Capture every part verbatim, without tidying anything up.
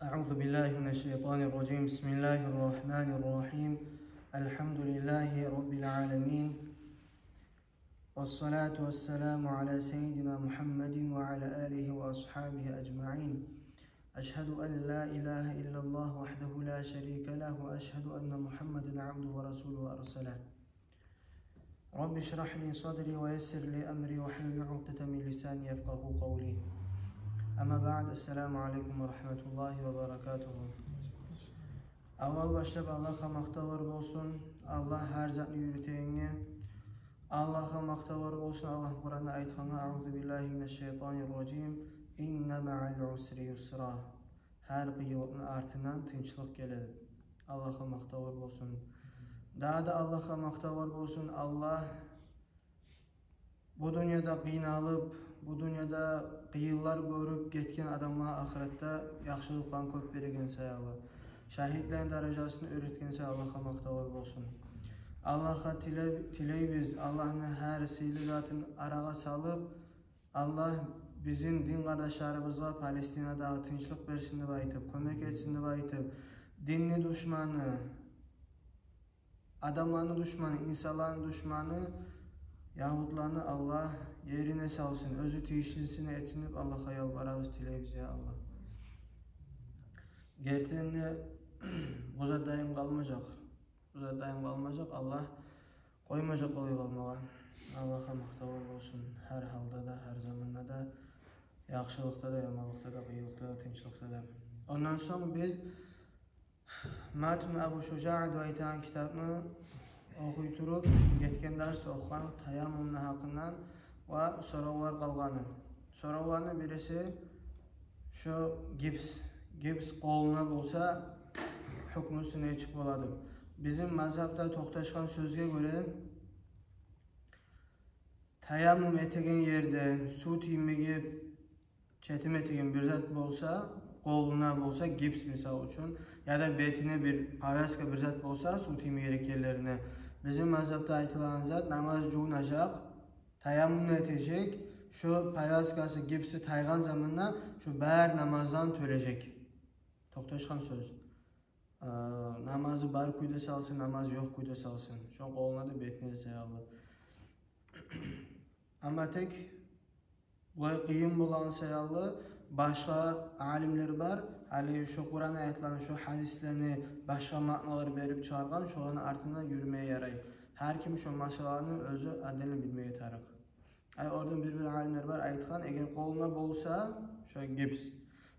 أعوذ بالله من الشيطان الرجيم. بسم الله الرحمن الرحيم. الحمد لله رب العالمين. والصلاة والسلام على سيدنا محمد وعلى آله وأصحابه أجمعين. أشهد أن لا إله إلا الله وحده لا شريك له، وأشهد أن محمدا عبده ورسوله أرسله. رب اشرح لي صدري ويسر لي أمري واحلل عقدة من لساني يفقهوا قولي. أما بعد، السلام عليكم ورحمة الله وبركاته. Аввал башлап Аллагьгъа макътавлар болсун, Аллагь гьар затны юрютегенге. Аллагьгъа макътавлар болсун, Аллагь Къуранда айтгъангъа: أعوذ بالله من الشيطان الرجيم. إن مع العسر يسرا. Гьар къыйынлыкъны артындан тынчлыкъ геледи. Аллагьгъа макътавлар болсун. Дагъы да Аллагьгъа макътавлар болсун. Аллагь бу дюньяда къыйналып, бу дюньяда къыйынлар гёрюп гетген адамлагъа ахыратда яхшылыкъланы кёп береген саялы, шагьитлени даражасын оьр этген саялы Аллагьгъа макътавлар болсун. Аллагьгъа тиле-, тилейбиз, Аллагьны гьар сыйлы затын арагъа салып, Аллагь бизин дин къардашларыбызгъа Палестинадагъы тынчлыкъ берсин деп айтып, кёмек этсин деп айтып, динни душманы, адамланы душманы, инсанланы душманы, ягьудланы Аллагь ерине салсын, оьзю тийишлисин этсин деп Аллагьгъа ялбарабыз, тилейбиз, я Аллагь. Гертиден де, бу зат даим къалмажакъ. Бу зат даим къалмажакъ, Аллагь къоймажакъ олай къалмагъа. Аллагьгъа макътавлар болсун гьар гьалда да, гьар заманда да, яхшылыкъда да, яманлыкъда да, къыйынлыкъда да, тынчлыкъда да. Ондан сонг биз Матн Абу Шужаъ деп айтагъан китапны охуй туруп, гетген дарс охугъан таяммумну гьакъындан ва соравлар къалгъаны. Соравланы бириси шо гипс. Гипс къолуна болса, гьукмусу нечик болады? Бизин мазгьабда токъташгъан сёзге гёре, таяммум этеген ерде сув тиймеге четим этеген бир зат болса, къолуна болса гипс, мисал учун, яда бетине бир повязка, бир зат болса, сув тийме герек ерлерине, бизин мазгьабда айтылагъан зат: намаз жувунажакъ, таяммум этежек, шо повязкасы, гипси тайгъан заманда шо бары намаздан тёлежек. Токъташгъан сёз. Э, намазы бар кюйде салсын, намазы ёкъ кюйде салсын. Шо къолуна да, бетине де саялы. Амма тек булай къыйын болагъан саялы, башгъа алимлер бар, гьали шо Къуран аятланы, шо гьадислени башгъа маъналар берип чыгъаргъан, шоланы артындан юрюмеге ярай. Гьар ким шо масъаланы оьзю отдельно билмеге тарыкъ. Ай, ордун бир-бир алимлер бар айтгъан, эгер къолуна болса шо гипс,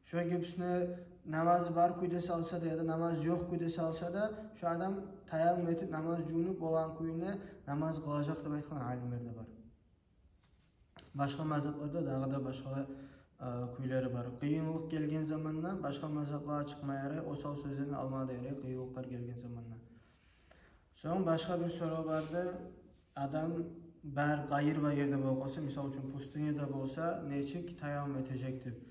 шо гипсни намазы бар кюйде салса да, яда намазы ёкъ кюйде салса да, шо адам таяммум этип, намаз жувунуп, болагъан кюйде намаз къылажакъ деп айтгъан алимлер де бар. Башгъа мазгьабларда дагъы да башгъа, э, кюйлери бар. Къыйынлыкъ гелген заманда башгъа мазгьаблагъа чыкъма ярай, осал сёзлени алма да ярай, къыйынлыкълар гелген заманда. Сонг башгъа бир сорав барды. Адам бар, къайыр бар ерде болуп къалса, мисал учун, пустыняда болса, нечик таяммум этежек деп.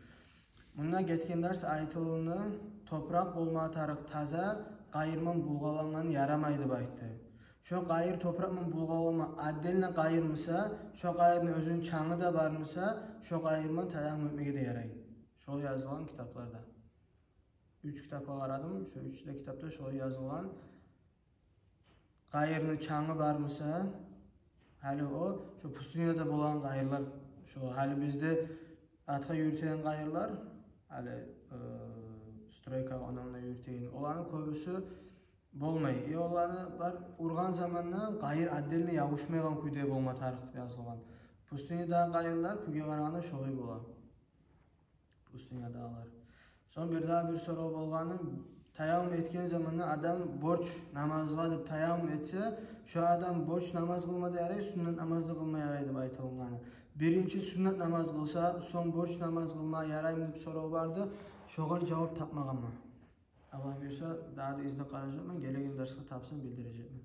Мунда гетген дарс айтылынды, топуракъ болма тарыкъ таза, къайырман булгъалангъаны ярамай деп айтды. Шо къайыр топуракъман булгъаланма отдельно къайырмыса, шо къайырны оьзюню чангы да бармыса, шо къайырман таяммум этмеге де ярай. Шолай язылгъан китапларда. Уьч китапгъа къарадым, шо уьч де китапда шолай язылгъан. Къайырны чангы бармыса, гьали о, шо пустыняда болагъан къайырлар, шо гьали бизде атгъа юрютеген къайырлар, гьали, э, стройка, онда-мунда юрютеген, оланы кёбюсю болмай. Э, оланы бар ургъан заманда къайыр отдельно ябушмайгъан кюйде болма тарыкъ деп язылгъан. Пустынядагъы къайырлар кюйге къарагъанда шолай бола. Пустынядагъылар. Сонг бир дагъы бир сорав болгъаны, таяммум этген заманда адам борч намазгъа деп таяммум этсе, шо адам борч намаз къылма да ярай, суннат намаз да къылма ярай деп айтылгъаны. Биринчи суннат намаз къылса, сонг борч намаз къылма яраймы деп сорав барды. Шогъар жавап тапмагъанман. Аллагь буюрса, дагъы да излеп къаражакъман, гелеген дарсгъа тапсам билдирежекмен.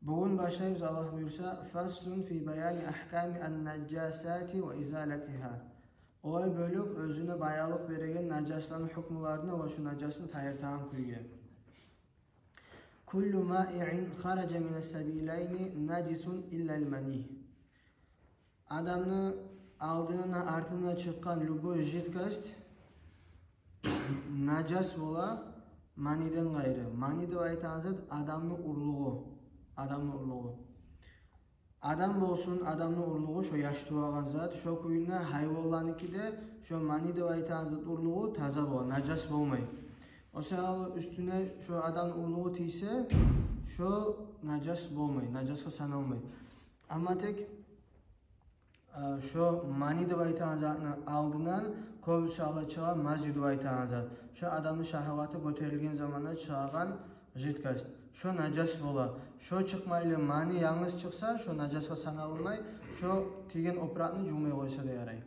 Бугюн башлайбыз, Аллагь буюрса, فصل في بيان أحكام النجاسات وإزالتها. Олай бёлюк оьзюне баянлыкъ береген нажасланы гьукмуларына ва шо нажасны тайдырагъан кюйге. كل مائع خرج من السبيلين نجس إلا المني. Адамны алдына, артына чыкъгъан любой жидкость, нажас бола маниден къайры. Мани деп айтагъан зат адамны урлугъу. Адамны урлугъу. Адам болсун, адамны урлугъу, шо яш тувагъан зат, шо кюйде гьайванланыки де, шо мани деп айтагъан зат урлугъу таза бола, нажас болмай. О саялы уьстюне шо адамны урлугъу тийсе, шо нажас болмай, нажасгъа саналмай. Амма тек, э, шо мани деп айтагъан затны алдындан кёбюсю ала чыгъа мази деп айтагъан зат. Шо адамны шагьаваты гётерилген заманда чыгъагъан жидкость. Шо нажас бола. Шо чыкъмайлы мани янгыз чыкъса, шо нажасгъа саналмай, шо тийген опуракъны жувмай къойса да ярай.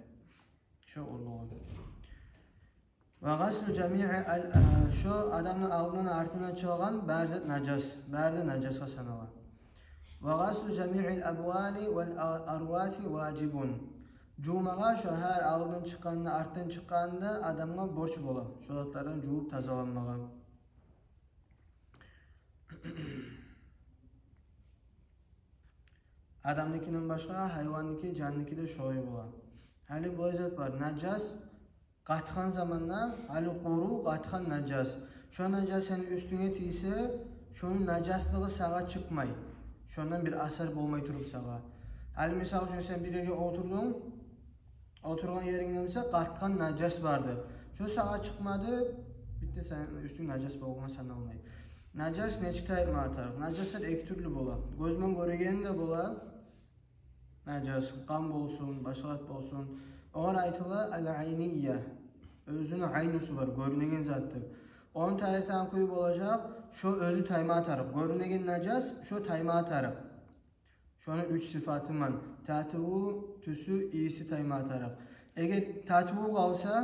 Шо урлугъу. Ва гъаслу жамиъи ал-, а, шо адамны алдындан, артындан чыгъагъан бары зат нажас, бары да нажасгъа санала. Ва гъаслу жамиъил абвали вал а-, арваси важибун. Жувмагъа шо гьар алдындан чыкъгъанны, артдан чыкъгъанны да адамгъа борч бола. Шо затлардан жувуп тазаланмагъа. Адамныкинден башгъа, гьайванныки, жанныки де шолай бола. Гьали булай зат бар. Нажас къатгъан заманда, гьали къуру, къатгъан нажас. Шо нажас сени уьстюнге тийсе, шону нажаслыгъы сагъа чыкъмай. Шондан бир асар болмай туруп сагъа. Гьали, мисал учун, сен бир ерге олтурдунг, олтургъан ерингде буса къатгъан нажас барды. Шо сагъа чыкъмады, битди, сени уьстюнг нажас болгъангъа саналмай. Нажас нечик тайдырма тарыкъ? Нажаслар эки тюрлю бола. Гёз булан гёреген де бола. Нажас, къан болсун, башгъа зат болсун. Огъар айтыла ал-айния. Оьзюню айнусу бар, гёрюнеген затдыр. Ону тайдырагъан кюй болажакъ, шо оьзю тайма тарыкъ. Гёрюнеген нажас, шо тайма тарыкъ. Шону уьч сыфаты ман: татыву, тюсю, ийиси тайма тарыкъ. Эгер татыву къалса,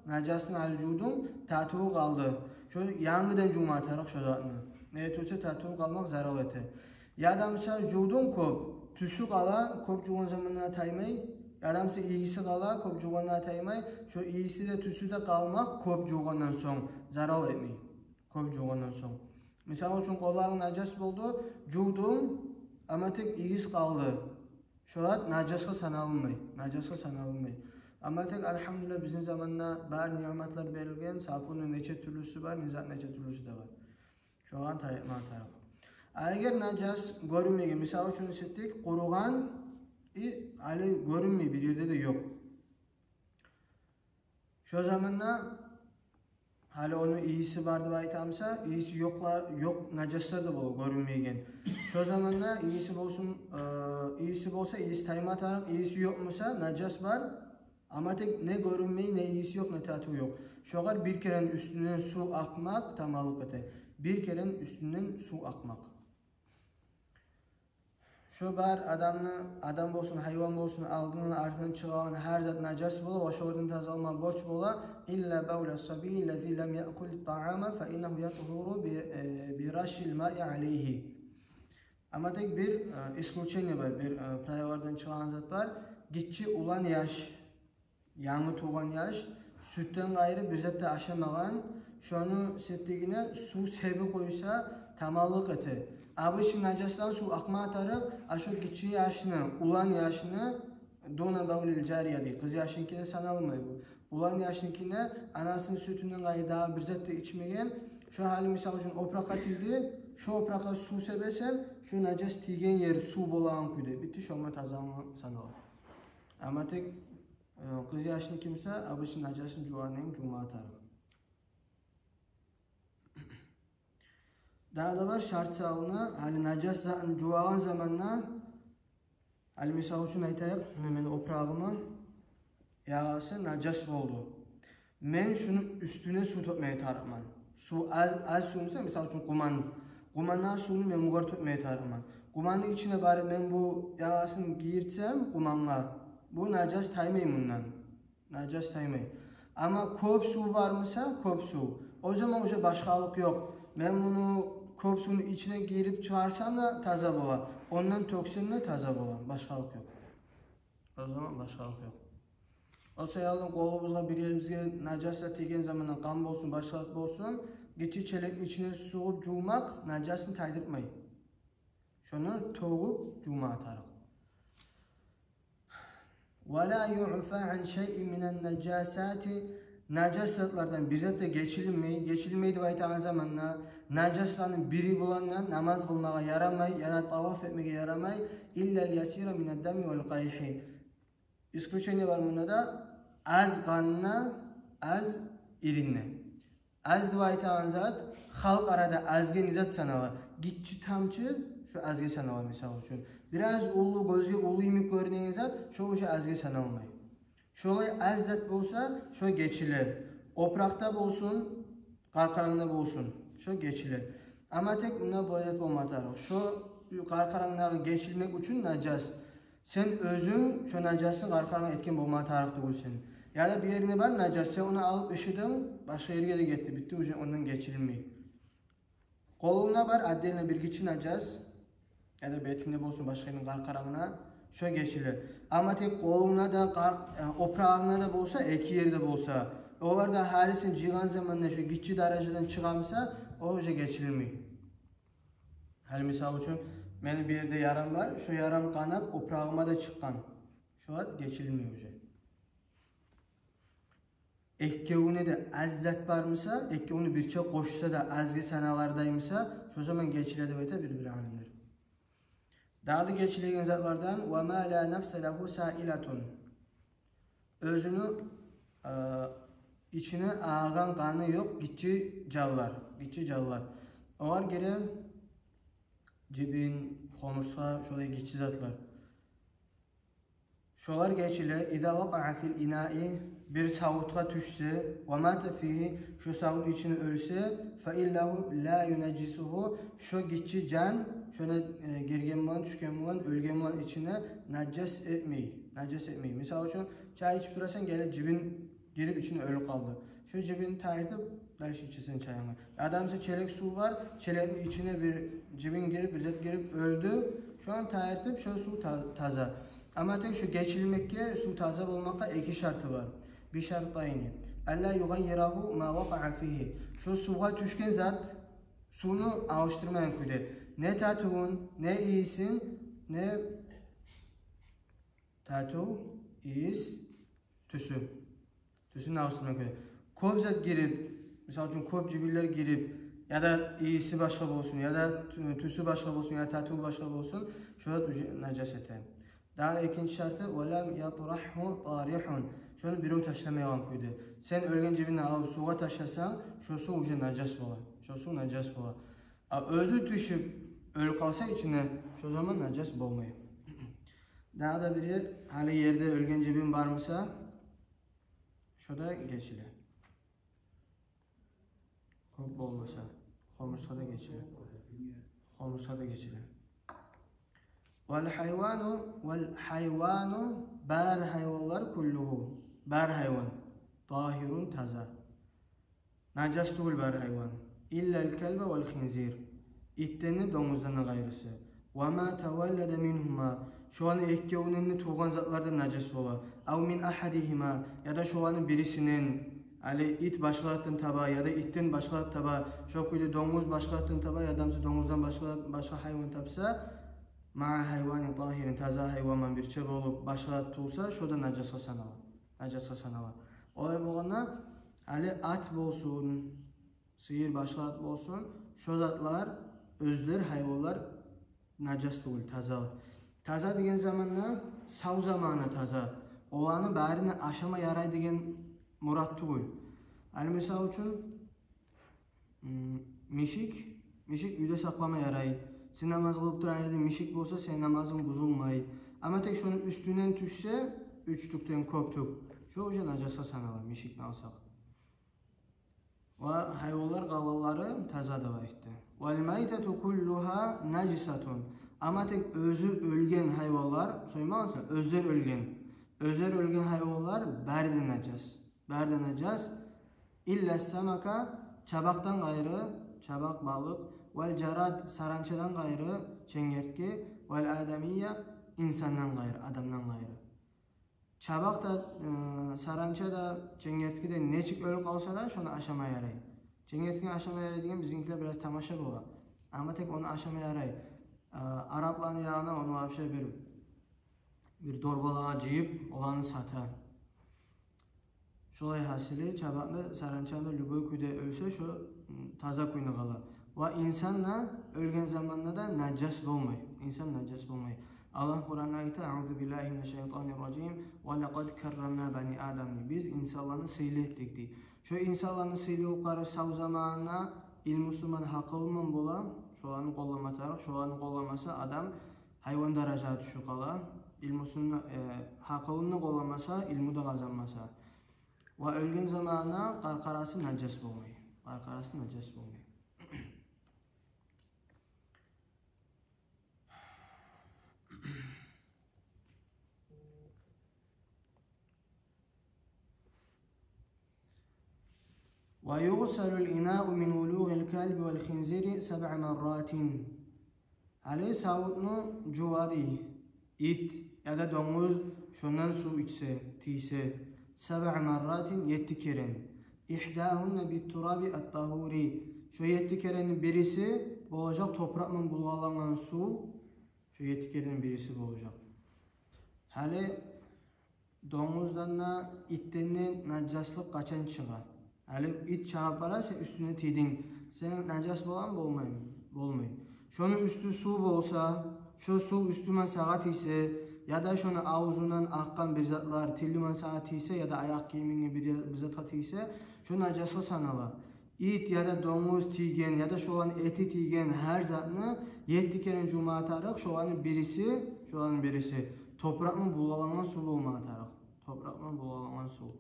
нажасны гьали жувдунг, татыву къалды. Шо янгыдан жувма тарыкъ шо затны. Неге тюгюл эсе татыву къалмакъ зарал эте. Яда буса жувдунг кёп, тюсю къала, кёп жувгъан заманда таймай. Яда буса ийиси къала, кёп жувгъанда таймай. Шо ийиси де, тюсю де къалмакъ кёп жувгъандан сонг зарал этмей. Кёп жувгъандан сонг. Мисал учун, къолларынг нажас болду, жувдунг, амма тек ийис къалды. Шолар нажасгъа саналынмай, нажасгъа саналынмай. Амма тек, альгьамдулиллагь, бизин заманда бар ниъматлар берилген, сапунну нече тюрлюсю бар, не зат нече тюрлюсю де бар. Шогъар тайдырма тарыкъ. А эгер нажас гёрюнмейген, мисал учун, ситтик къуругъан, и гьали гёрюнмей, бир ерде де ёкъ. Шо заманда гьали ону ийиси бар деп айтамыса, ийиси ёкъла-, ёкъ нажаслар да бола, гёрюнмейген. Шо заманда ийиси болсун, э, ийиси болса, ийиси тайма тарыкъ, ийиси ёкъ буса, нажас бар. Амма тек не гёрюнмей, не ийиси ёкъ, не татыву ёкъ. Шогъар бир керен уьстюнден сув акъмакъ таманлыкъ эте. Бир керен уьстюнден сув акъмакъ. Шо бар адамны, адам болсун, гьайван болсун, алдындан, артындан чыгъагъан гьар зат нажас бола, ва шолардан тазаланма борч бола. Илла бавла сабийи ллази лам яъкул ттаама, фа иннагьу ятгьуру би, э, би рашшил маи алайгьи. Амма тек бир, э, исключение бар, бир, э, правилалардан чыгъагъан зат бар. Гиччи улан яш, янгы тувгъан яш, сютден къайры бир зат да ашамагъан, шону септигине сув себип къойса, таманлыкъ эте. Обычный нажасдан сув акъма тарыкъ, а шо гиччи яшны, улан яшны, дуна бавлил жария дей, къыз яшныкине саналмай бу. Улан яшныкине анасыны сютюнден къайры дагъы бир зат да ичмеген, шо гьали, мисал учун, опуракъгъа тийди, шо опуракъгъа сув себесен, шо нажас тийген ер сув болагъан кюйде, битди, шо ман тазалангъан санала. Амма тек, э, къыз яшныкимса, обычный нажасын жувгъандан жувма тарыкъ. Дагъы да бар шарт салына, гьали нажас затын жувагъан заманда, гьали, мисал учун, айтайыкъ, муна мени опурагъымны ягъасы нажас болду. Мен шуну уьстюне сув тёкмеге тарыкъман. Сув аз, аз сув буса, мисал учун, къуман, къумандагъы сувну мен бугъар тёкмеге тарыкъман. Къуманны ичине барып мен бу ягъасын гийиртсем къумангъа, бу нажас таймай мундан. Нажас таймай. Амма кёп сув бар буса, кёп сув, о заман уже башгъалыкъ ёкъ. Мен муну кёп сувну ичине гийирип чыгъарсам да таза бола, ондан тёксем де таза бола, башгъалыкъ ёкъ. О заман башгъалыкъ ёкъ. О саялы къолубузгъа, бир ерибизге нажас зат тийген заманда, къан болсун, башгъа зат болсун, гиччи челекни ичине сугъуп жувмакъ нажасны тайдыртмай. Шону тёгюп жувма тарыкъ. Ва ла юъфа ан шайъин минан нажасати нажас затлардан бир зат да гечилинмей. Гечилинмей деп айтагъан заманда, нажасланы бири булан да намаз къылмагъа ярамай, яда таваф этмеге ярамай, иллал ясира минад дами вал къайхи. Исключение бар мунда да: аз къанына, аз ирине. Аз деп айтагъан зат халкъ арада азгъа не зат санала? Гиччи тамчы шо азгъа санала, мисал учун. Бираз уллу, гёзге уллу йимик гёрюнеген зат, шо уже азгъа саналмай. Шолай аз зат болса, шо гечиле. Опуракъда болсун, къаркъарангда болсун, шо гечиле. Амма тек мунда булай зат болма тарыкъ. Шо къаркъарангдагъы гечилмек учун нажас. Сен оьзюнг шо нажасны къаркъаранг этген болма тарыкъ тюгюлсен. Яда бир еринге бар нажас, сен ону алып ышыдынг, башгъа ерге де гетди, битди, уже ондан гечилмей. Къолунгда бар отдельно бир гиччи нажас, яда бетингде болсун, башгъа еринг къаркъарангда, шо гечиле. Амма тек къолунгда да, къар-, э, опурагъынгда да болса, эки ерде болса, олар да гьарисин жыйгъан заманда шо гиччи даражадан чыгъамса, о уже гечилмей. Гьали, мисал учун, мени бир ерде ярам бар, шо ярам къанап, опурагъыма да чыкъгъан. Шо зат гечилмей уже. Эккевюне де аз зат бармыса, эккевюню бирче къошса да азгъа саналардаймыса, шо заман гечиле деп айта бир-бир алимлер. Дагъы да гечилеген затлардан: ва ма ла нафса лагьу саилатун. Оьзюню, э, ичине агъагъан къаны ёкъ гиччи жанлар, гиччи жанлар. Огъар гире жибин, хомурсгъа, шолай гиччи затлар. Шолар гечиле: иза вакъаа фил инаи, бир савутгъа тюшсе, ва мата фигьи, шо савутну ичинде оьлсе, фа иннагьу ла юнажжисугьу, шо гиччи жан шону, э, гирген булан, тюшген булан, оьлген булан ичине нажас этмей, нажас этмей. Мисал учун, чай ичип турасан, гелип жибин гирип ичине оьлюп къалды. Шо жибин тайдыртып, дальше ичесен чайынгны. Яда мисал, челек сув бар, челекни ичине бир жибин гирип, бир зат гирип оьлдю. Шону тайдыртып, шо сув та-, таза. Амма тек шо гечилмекге, сув таза болмакъгъа эки шарты бар. Би шартайни. Алла югъаййирагьу ма вакъаа фигьи. Шо сувгъа тюшген зат сувну алышдырмайгъан кюйде. Не татывун, не ийисин, не татыв, ийис, тюсю. Тюсюн алышдырмайгъан кюйде. Кёп зат гирип, мисал учун, кёп жибинлер гирип, яда ийиси башгъа болсун, яда тю-, тюсю башгъа болсун, яда татыву башгъа болсун, шо зат уже нажас эте. Дагъы экинчи шарты: ва лам ятрагьгьу таригьун. Шону бирев ташламайгъан кюйде. Сен оьлген жибинни алып сувгъа ташласанг, шо сув уже нажас бола. Шо сув нажас бола. А оьзю тюшюп оьлюп къалса ичине, шо заман нажас болмай. Дагъы да бир ер, гьали ерде оьлген жибин бармыса, шо да гечиле. Кёп болмаса, хомурсгъа да гечиле. Хомурсгъа да гечиле. Вал гьайвану, вал гьайвану, бар гьайванлар, куллугьу, бар гьайван, тагьирун, таза. Нажас тюгюл бар гьайван. Иллал калба вал хинзир. Итден де, донгуздан да къайрысы. Ва ма таваллада мингьума. Шоланы эккевюнден де тувгъан затлар да нажас бола. Ав мин агьадигьима. Яда шоланы бирисинден, гьали ит башгъа затдан таба, яда итден башгъа зат таба, шо кюйде донгуз башгъа затдан таба, яда мисал донгуздан башгъа, башгъа гьайван тапса, маа гьайванин тагьирин, таза гьайван булан бирче болуп, башгъа зат тувса, шо да нажасгъа санала. Нажасгъа санала. Олай болгъанда, гьали ат болсун, сыйыр, башгъа зат болсун, шо затлар, оьзлер, гьайванлар нажас тюгюл, таза. Таза деген заманда сав заманы таза. Оланы барын ашама ярай деген мурат тюгюл. Гьали, мисал учун, м, мишик, мишик уьйде сакълама ярай. Сен намаз къылып турагъан ерде мишик болса, сени намазынг бузулмай. Амма тек шону уьстюнден тюшсе, уьч тюкден кёп тюк, шо уже нажасгъа санала, мишикни алсакъ. Ва гьайванлар къалгъанлары таза деп айтды. Вал майтату куллугьа нажисатун. Амма тек оьзю оьлген гьайванлар, соймагъансан, оьзлер оьлген. Оьзлер оьлген гьайванлар бары да нажас. Бары да нажас. Илла самака, чабакъдан къайры, чабакъ, балыкъ. Вал жарад, саранчадан къайры, ченгертги. Вал адамия, инсандан къайры, адамдан къайры. Чабакъ да, э, саранча да, ченгертги де нечик оьлюп къалса да, шону ашама ярай. Ченгертгини ашама ярай деген бизинкилер бираз тамаша бола. Амма тек ону ашама ярай. Э, арапланы ягъына ону вообще бир, бир дорбалагъа жыйып, оланы сата. Шолай гьасили, чабакъны, саранчаны да любой кюйде оьлсе, шо, м, таза кюйню къала. Ва инсан да оьлген заманда да нажас болмай. Инсан нажас болмай. Аллагь Къуранда айта: «Аузу биллагьи минаш шайтанир ражим. Ва лакъад каррамна бани Адамны». Биз инсанланы сыйлы этдик, дей. Шо инсанланы сыйлы къылып, сав заманына илмусу ман, гьакъылы ман бола, шоланы къоллама тарыкъ, шоланы къолламаса, адам гьайван даражагъа тюшюп къала. Илмусун, э, гьакъылын къолламаса, илму да къазанмаса. Ва оьлген заманына къаркъарасы нажас болмай. Къаркъарасы нажас болмай. «Ва югъсалул инау мин вулугъил калби вал хинзири сабъа марратин». Гьали савутну жува, дей, ит яда донгуз, шондан сув ичсе, тийсе, сабъа марратин, етти керен. Игьдагьунна бит-тураби ат-тагьури. Шо етти керенни бириси болажакъ топуракъ ман булгъалангъан сув, шо етти керенни бириси болажакъ. Гьали донгуздан да, итден де нажаслыкъ къачан чыгъа? Гьали ит чабып бара, сен уьстюне тийдинг. Сен нажас боламы? Болмай. Болмай. Шону уьстю сув болса, шо сув уьстю ман сагъа тийсе, яда шону авзундан акъгъан бир затлар тили ман сагъа тийсе, яда аякъ гийиминге бир, бир затгъа тийсе, шо нажасгъа санала. Ит яда донгуз тийген, яда шоланы эти тийген гьар затны етти керен жувма тарыкъ, шоланы бириси, шоланы бириси топуракъ ман булгъалангъан сув болма тарыкъ. Топуракъ ман булгъалангъан сув.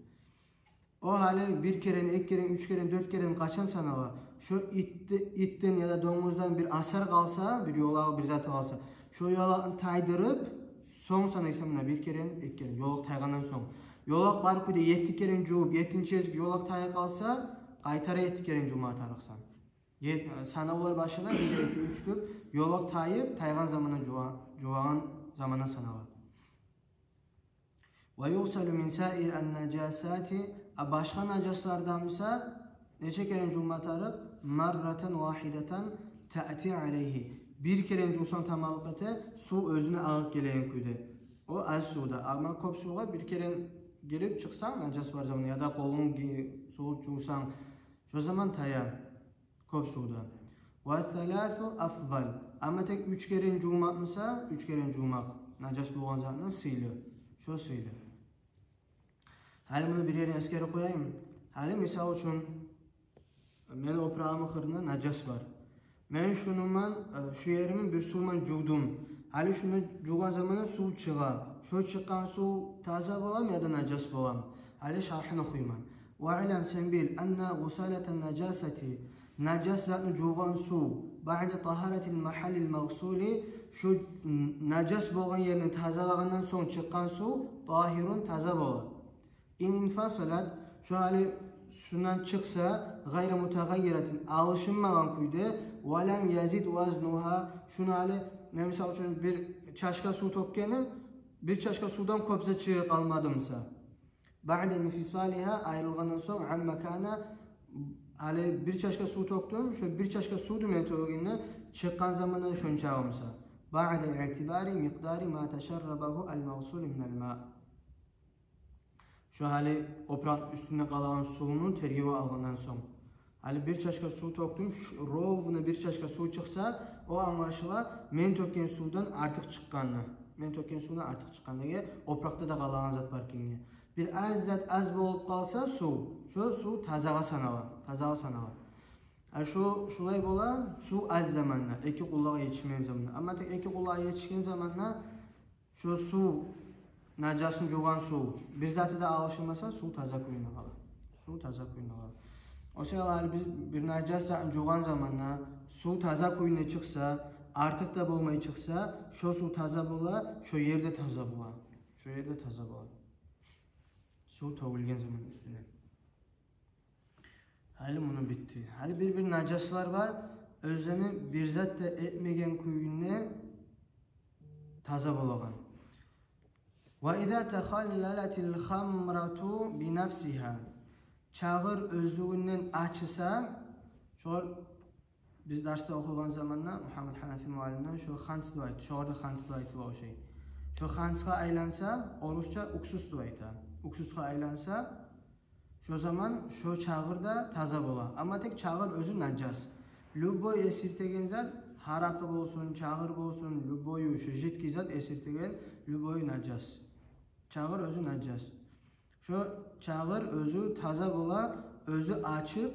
О гьали бир керен, эки керен, уьч керен, дёрт керен къачан санала? Шо итде, итден яда донгуздан бир асар къалса, бир ёлагъы, бир заты къалса, шо ёлакъны тайдырып, сонг санайсан муна бир керен, эки керен, ёлакъ тайгъандан сонг. Ёлакъ бар кюйде етти керен жувуп, еттинчи гезик ёлакъ тайып къалса, къайтара етти керен жувма тарыкъсан. Ет-, санавлар башына бир, эки, уьч деп, ёлакъ тайып, тайгъан замандан жува-, жувагъан замандан санала. «Ва югъсалу мин саири ан-нажасати», а башгъа нажаслардан буса нече керен жувма тарыкъ? «Марратан вагьидатан таъти алайгьи». Бир керен жувсанг таманлыкъ эте, сув оьзюне агъып гелеген кюйде. О аз сувда. Амма кёп сувгъа бир керен гирип чыкъсанг, нажас бар заман, яда къолунг ги-, сувуп жувсанг, шо заман тая. Кёп сувда. «Ва саласу афдал». Амма тек уьч керен жувмакъ буса, уьч керен жувмакъ нажас болгъан затны сыйлы. Шо сыйлы. Гьали муну бир ерин эсгерип къояйым. Гьали, мисал учун, мени опурагъымны къырында нажас бар. Мен шуну ман, э, шу еримни бир сув ман жувдум. Гьали шуну жувгъан заманда сув чыгъа. Шо чыкъгъан сув таза боламы яда нажас боламы? Гьали шархын охуйман. «Ва алам», сен бил, «анна гъусалатан нажасати», нажас затны жувгъан сув, «баъда тагьаратил магьаллил магъсули», шу, м, нажас болгъан ерни тазалагъандан сонг чыкъгъан сув, «тагьирун», таза бола. «Ин инфасалат», шо гьали шундан чыкъса, «гъайра мутагъаййиратин», алышынмагъан кюйде, «ва лам язид вазнугьа», шуну гьали, мен, мисал учун, бир чашка сув тёкгеним, бир чашка сувдан кёп зат чыгъып къалмады буса. «Баъда инфисалигьа», айрылгъандан сонг, «амма кана», гьали бир чашка сув тёкдюм, шо бир чашка сувду мен тёгегенде, чыкъгъан заманда шончакъы буса. «Баъда иътибари микъдари ма ташаррабагьу ал-магъсулу минал ма». Шо гьали опуракъ уьстюнде къалагъан сувну тергевге алгъандан сонг. Гьали бир чашка сув тёкдюм, ш-, ровно бир чашка сув чыкъса, о англашыла мен тёкген сувдан артыкъ чыкъгъанны. Мен тёкген сувдан артыкъ чыкъгъанны. Неге? Опуракъда да къалагъан зат бар экенге. Бир аз зат аз болуп къалса сув, шо сув тазагъа санала, тазагъа санала. А шо, шулай бола, сув аз заманда, эки къуллагъа етишмеген заманда. Амма тек эки къуллагъа етишген заманда шо сув, нажасын жувгъан сув, бир заты да алышынмаса, сув таза кюйде къала. Сув таза кюйде къала. О саялы гьали биз бир нажас затны жувгъан заманда сув таза кюйде чыкъса, артыкъ да болмай чыкъса, шо сув таза бола, шо ер де таза бола. Шо ер де таза бола. Сув тёгюлген заман уьстюне. Гьали муну битди. Гьали бир-бир нажаслар бар, оьзлени бир зат да этмеген кюйде таза болагъан. «Ва иза тахаллалатил хамрату бинафсигьа». Чагъыр оьзлюгюнден ачыса, шогъар биз дарсда охугъан заманда Мугьаммад Гьанафи муаллимден шо ханц деп айт-, шогъар да ханц деп айтыла ошай. Шо ханцгъа айланса, орусча уксус деп айта. Уксусгъа айланса, Шо заман шо чагъыр да таза бола. Амма тек чагъыр оьзю нажас. Любой эсиртеген зат, гьаракъы болсун, чагъыр болсун, любой шо жидкий зат эсиртеген, любой нажас. Чагъыр оьзю нажас. Шо чагъыр оьзю таза бола, оьзю ачып,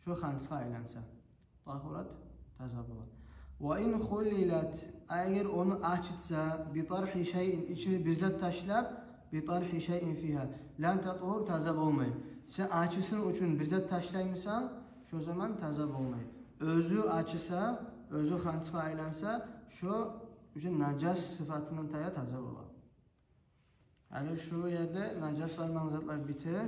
шо ханцгъа айланса. Тагьурат, таза бола. Ва ин хуллилат, эгер ону ачытса, битархи шайин, ичине бир зат ташлап, битархи шайин фигьа, лам татгьур, таза болмай. Сен ачысын учун бир зат ташлаймысан, шо заман таза болмай. Оьзю ачыса, оьзю ханцгъа айланса, шо уже нажас сыфатындан тая, таза бола. Гьали шу ерде нажас салмагъан затлар бите.